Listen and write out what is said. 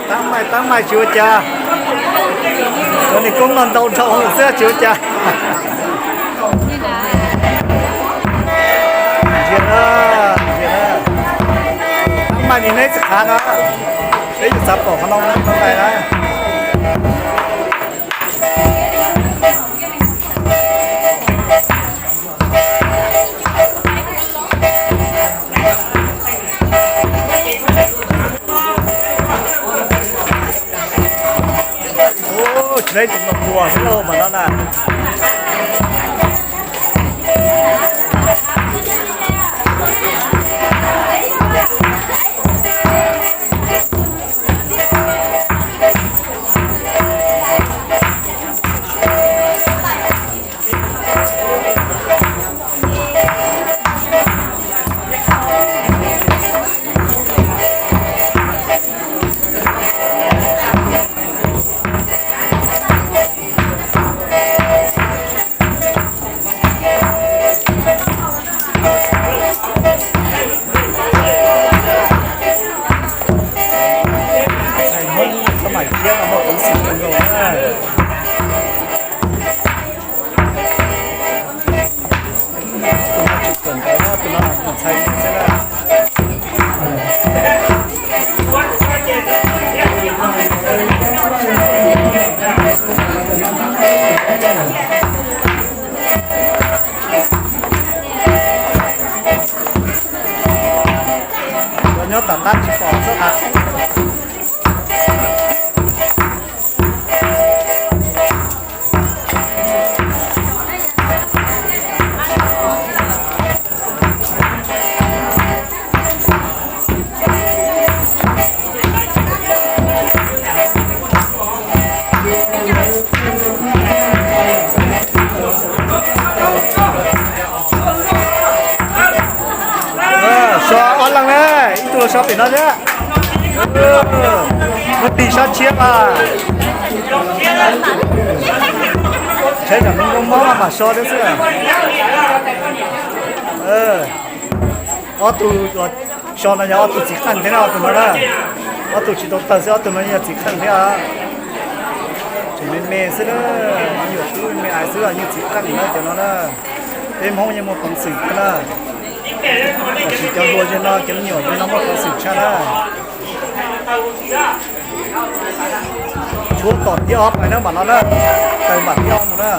Tab mais, tab mais tsis ua cas. Cov niag koob no ntau dhau xwb tsis ua cas. Ntsia na, ntsia na. Tab mais nim neb tsis qhav no, peb yuav xav pom qhov no tab mais na. Tsis tau tus no puas xwb lauj mas no na. Ntxhais Hmoob xab mais thiab no muaj peev xwm kawg nkaus na. Tus no tsis kawm ntawv, tus no tus ntxhais xwb na. Cov nyob tom qab tsis pom txhob tham. So ob leeg na, ib tug so pem no thiab. Muab tig sab tshiab mas. Saib zam me nkauj mob no mas so thiab xwb. Ob tug so no yog ob tug txiv qeej thiab na, ob tug no na. Ob tug tsis tau tawg xwb, ob tug no yog txiv qeej thiab. Tseem me me xwb na, me nyuam tub me me aiv xwb los yeej txiv qeej na cov no na. Peb Hmoob yeej muaj peev xwm thiab na. Tam sis cov hluas ze no, cov me nyuam ze no muaj peev xwm tshaj na. Tshuab tom thib ob pais na mam no na, tawg npaum thib ob mus na.